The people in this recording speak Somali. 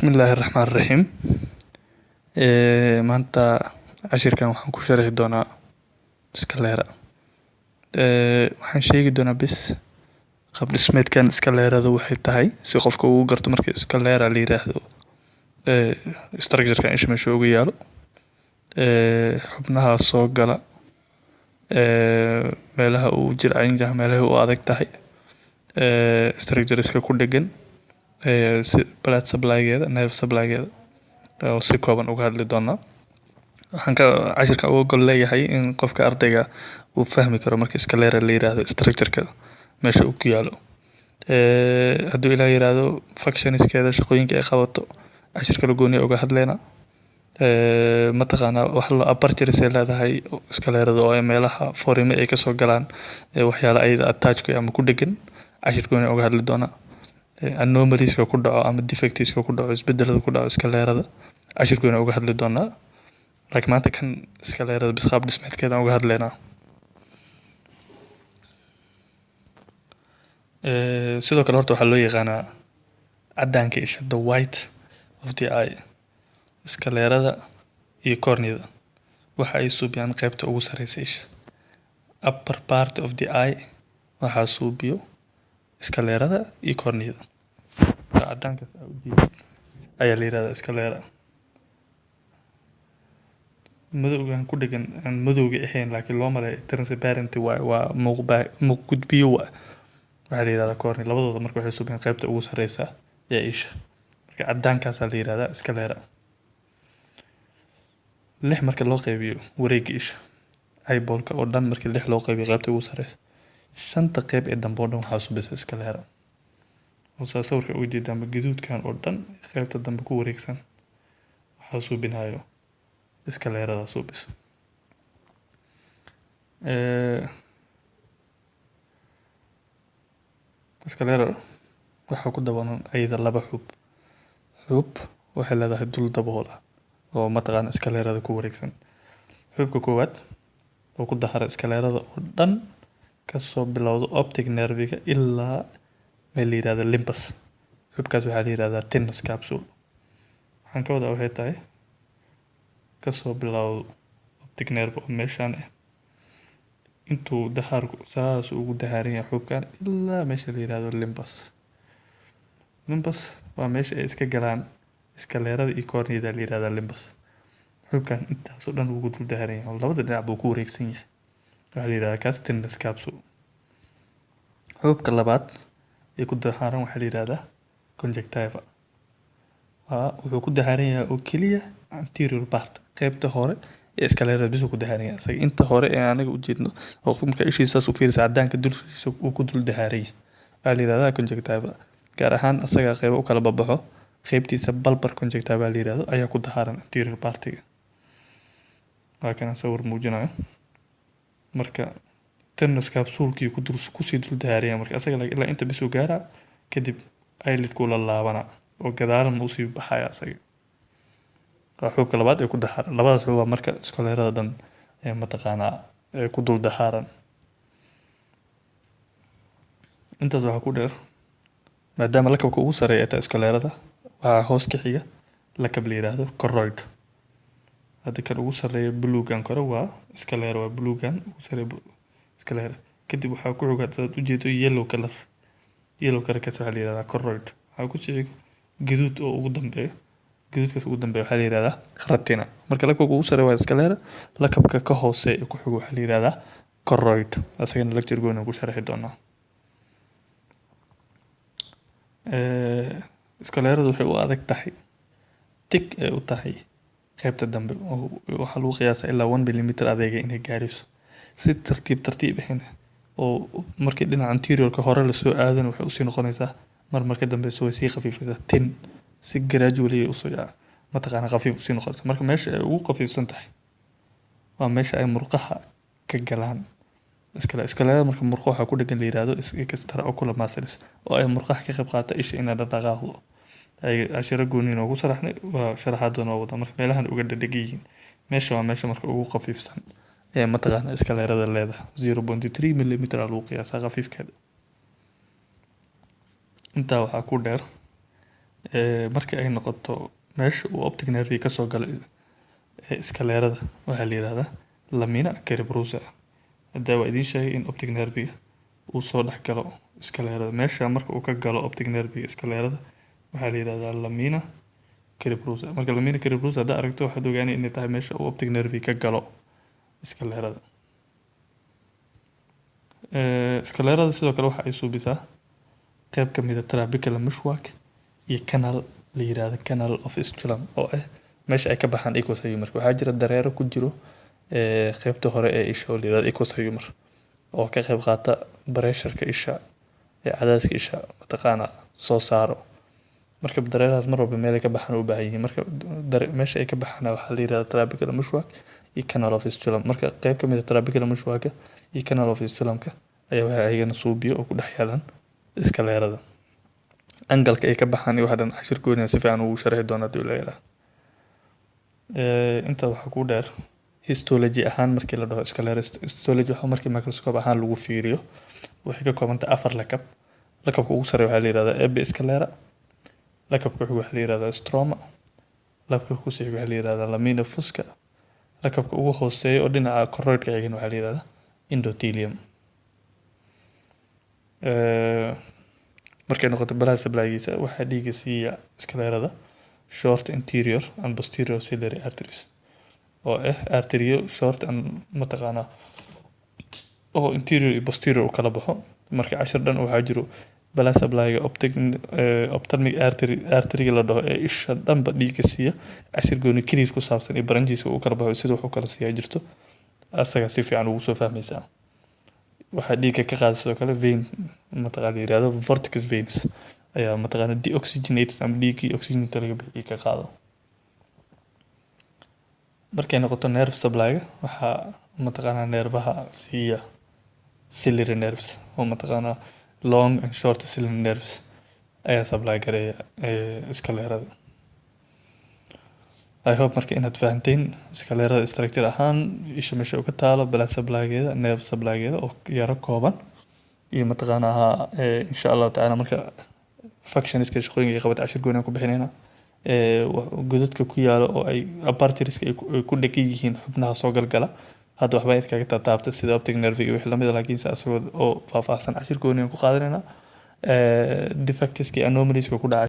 Bismillaahi Raxmaani Raxiim. Maanta cashirkan waxaan ku sharxi doonaa sclera. Waxaan sheegi doonaa bis qaab dhismeedkan sclerada waxay tahay, si qofka uu garto marka sclera la yiraahdo structure-kan isha meesha uga yaalo, xubnaha soo gala, meelaha uu jilcan yahay, meelaha uu adag tahay, structureska ku dhegan, blood supply-geeda, nerve supply-geeda oo si kooban uga hadli doonaa. Waxaan ka cashirka uga gol leeyahay in qofka ardayga uu fahmi karo marka sclera la yiraahdo structure-ka meesha uu ku yaalo. Hadduu Ilaah yiraahdo, functionskeeda, shaqooyinka ay qabato, cashir kale gooni uga hadleynaa. Mataqaanaa wax la apertures ay leedahay sclerada, oo meelaha foramen ay kasoo galaan waxyaala ayada attach ku ama ku dhegan, cashir gooni uga hadli doonaa. Anomalies-ka ku dhaco ama defects-ka ku dhaco, isbedelada ku dhaco sclerada, cashir gooni uga hadli doonaa. Laakiin maanta kan sclerada bis qaab dhismeedkeeda uga hadleynaa. Sidoo kale horta waxaa loo yaqaanaa caddaanka isha, the white of the eye. Sclerada iyo corneada waxa ay suubiyaan qaybta ugu sareysa isha. Upper part of the eye waxaa suubiyo sclerada iyo corneada. Caddaankaas aad u jeedid ayaa la yiraahdaa sclera. Madowgan ku dhegan aan madowga ahayn laakiin loo maleeyo transparent waaye, waa muuq gudbiyo waaye, waxaa la yiraahdaa cornea. Labadooda marka waxay suubiyaan qaybta ugu sareysa ee isha. Marka caddaankaasaa la yiraahdaa sclera. Lix marka loo qaybiyo wareegga isha, eyeball-ka oo dhan markii lix loo qaybiyo qaybta ugu sareysa, shanta qayb ee dambe oo dhan waxaa subisa sclera. Oo saa sawirka uga jeedaan, gaduudkan oo dhan qaybta dambe ku wareegsan waxaa suubinayo sclerada suubiso. Sclera waxaa ku daboolan ayada laba xub. Xub waxay leedahay dul dabool ah oo mataqaana sclerada ku wareegsan. Xubka koowaad oo ku daharan sclerada oo dhan, kasoo bilowdo optic nerve-ga ilaa meel la yiraahdo limbus. Xubkaas waxaa la yiraahdaa Tenon's capsule. Waxaan ka wadaa waxay tahay kasoo bilowdo optic nerve oo meeshaan ah, intuu dahaarku saas ugu dahaaran yahay xubkan ilaa meesha la yiraahdo limbus. Limbus waa meesha ay iska galaan sclerada iyo corneada la yiraahdaa limbus. Xubkan intaas oo dhan ugu dul dahaaran yahay, labada dhinac buu ku wareegsan yahay. Waxaa la yiraahdaa kaas Tenon's capsule. Xubka labaad ee ku dahaaran waxaa la yiraahdaa conjunctiva. Waa wuxuu ku dahaaran yahay oo keliya anterior part, qaybta hore ee sclerada bis ku dahaaran yahay. Isaga inta hore ee anaga u jeedno oo qofka marka ishiisa saas u fiiriso, caddaanka dushiisa uu ku dul dahaaran yahay. Waxaa la yiraahdaa conjunctiva. Gaar ahaan asaga qaybo u kala baxo, qaybtiisa bulbar conjunctiva la yiraahdo ayaa ku dahaaran anterior part-iga. Waa kana sawir muujinayo. Marka Tenon's capsule-kii ku dul kusii dul dahaaran yahay, marka asaga ilaa inta bis uu gaaraa, kadib eyelid-ku la laabanaa oo gadaalna uu sii baxaya asaga. Waa xubka labaad ee ku dahaaran. Labadaas xub waa marka sclerada dhan ee mataqaanaa ee ku dul dahaaran. Intaas waxaa ku dheer, maadaama lakabka ugu sarreeya ay tahay sclerada, waxaa hoos ka xiga lakab la yiraahdo choroid. Hadda kan ugu sarreeya buluugan kore waa sclera, waa buluugan ugu sarreeya sclera. Kadib waxaa ku xiga, hadaad u jeedo, yellow color. Yellow color-kaas waxaa la yiraahdaa choroid. Waxaa ku sii xigo gaduud oo ugu dambeeyo. Gaduudkaas ugu dambeeya waxaa la yiraahdaa retina. Marka lakabka ugu sarreeya waa sclera, lakabka ka hooseeya ee ku xigo waxaa la yiraahdaa choroid. Asagana lecture gooni ku sharxi doonaa. Sclerada waxay u adag tahay, thick ay u tahay qaybta dambe, oo waxaa lagu qiyaasaa ilaa 1 millimeter adeega inay gaarayso. Si tartiib tartiib ahna oo markii dhinaca anterior-ka hore lasoo aadana waxay usii noqonaysaa, mar marka dambeyso way sii khafiifaysaa, thin, si gradually ay usoo mataqaana khafiif usii noqonaysaa. Marka meesha ay ugu khafiifsan tahay waa meesha ay murqaha ka galaan. Sclerada marka murqo waxaa ku dhegan la yiraahdo extraocular muscles, oo ay murqaha ka qayb qaata isha inay dhaqdhaqaaqdo. Ay cashiro gooni noogu sharaxnay, waa sharaxaadooda waa wada. Marka meelahan uga dhadhagan yihiin meesha waa meesha marka ugu khafiifsan ee mataqaana sclerada leedahay, 0.3 millimeter aa lagu qiyaasaa khafiifkeeda. Intaa waxaa ku dheer Marka ay noqoto meesha uu optic nerve kasoo galo sclerada, waxaa la yiraahdaa lamina cribrosa. Hadda waa idiin sheegay in optic nerve uu soo dhex galo sclerada. Meesha marka uu ka galo optic nerve sclerada waxaa la yiraahdaa lamina cribrosa. Marka lamina cribrosa haddaa aragto, waxaad ogaanay inay tahay meesha uu optic nerve ka galo sclerada. Sclerada sidoo kale waxa ay suubisaa qayb ka mid ah trabecular meshwork iyo canal la yiraahdo canal of Schlemm, oo ah meesha ay ka baxaan aqueous humor. Waxaa jira dareero ku jiro qaybta hore ee isha oo la yiraahdo aqueous humor, oo ka qayb qaata pressure-ka isha ee cadaadiska isha mataqaana soo saaro. Marka dareerahaas mar walba meel ay ka baxaan u baahan yihiin. Marka meesha ay ka baxaan waxaa la yiraahdaa trabecular meshwork iyo canal of Schlemm. Marka qayb ka mid ah trabecular meshwork iyo canal of Schlemm-ka ayaa waxay ayagana suubiyo oo ku dhex yaalaan sclerada. Angle-ka ay ka baxaan iyo waxa dhan cashir gooni ah si fiican ugu sharxi doonaa haddii la yiraahdo. Inta waxaa ku dheer, histology ahaan markii la dhaho sclera, histology waxa markii microscope ahaan lagu fiiriyo, waxay ka kooban tahay afar lakab. Lakabka ugu sarreeya waxaa la yiraahdaa episclera, lakabka ku xiga waxaa la yiraahdaa stroma, lakabka ku sii xiga waxaa la yiraahdaa lamina fusca, lakabka ugu hooseeya oo dhinaca choroid-ka xigana waxaa la yiraahdaa endothelium. Markay noqoto blood supply-giisa, waxaa dhiigga siiya sclerada short anterior and posterior ciliary arteries, oo ah arterio short and mataqaanaa oo anterior iyo posterior u kala baxo. Marka cashir dhan waxaa jiro blood supply-ga optic ophthalmic artery, artery la dhaho ee isha dhanba dhiigga siiya. Cashir gooni keligiis ku saabsan iyo branches uu kala baxo, sida wax u kala siiya jirto, asaga si fiican ugu soo fahmaysaa. Waxaa dhiigga ka qaada sidoo kale vein mataqaana la yiraahdo vortex veins ayaa mataqaana deoxygenated ama dhiiggii oxygen-ta laga bixiyay ka qaado. Markay noqoto nerve supply-ga, waxaa mataqaanaa neerfaha siiya ciliary nerves, oo mataqaanaa long and short ciliary nerves ayaa supply gareeya sclerada. I hope marka inaad fahanteen sclerada structure ahaan, isha meesha uu ka taalo, blood supply-geeda, nerve supply-geeda oo yaro kooban iyo mataqaanaa. Insha Allahu tacaala, marka functionska, shaqooyinka ay qabata, cashir gooni aan ku bixinayna. Godadka ku yaalo oo ay apertureska ay ku dhegan yihiin xubnaha soo galgala, hadda waxba iskaga taataabta sida optic nerve iyo wixii lamid ah, laakiinse asagoo oo faahfaahsan cashir gooni aan ku qaadanayna. Defectska iyo anomalies ku dhaca.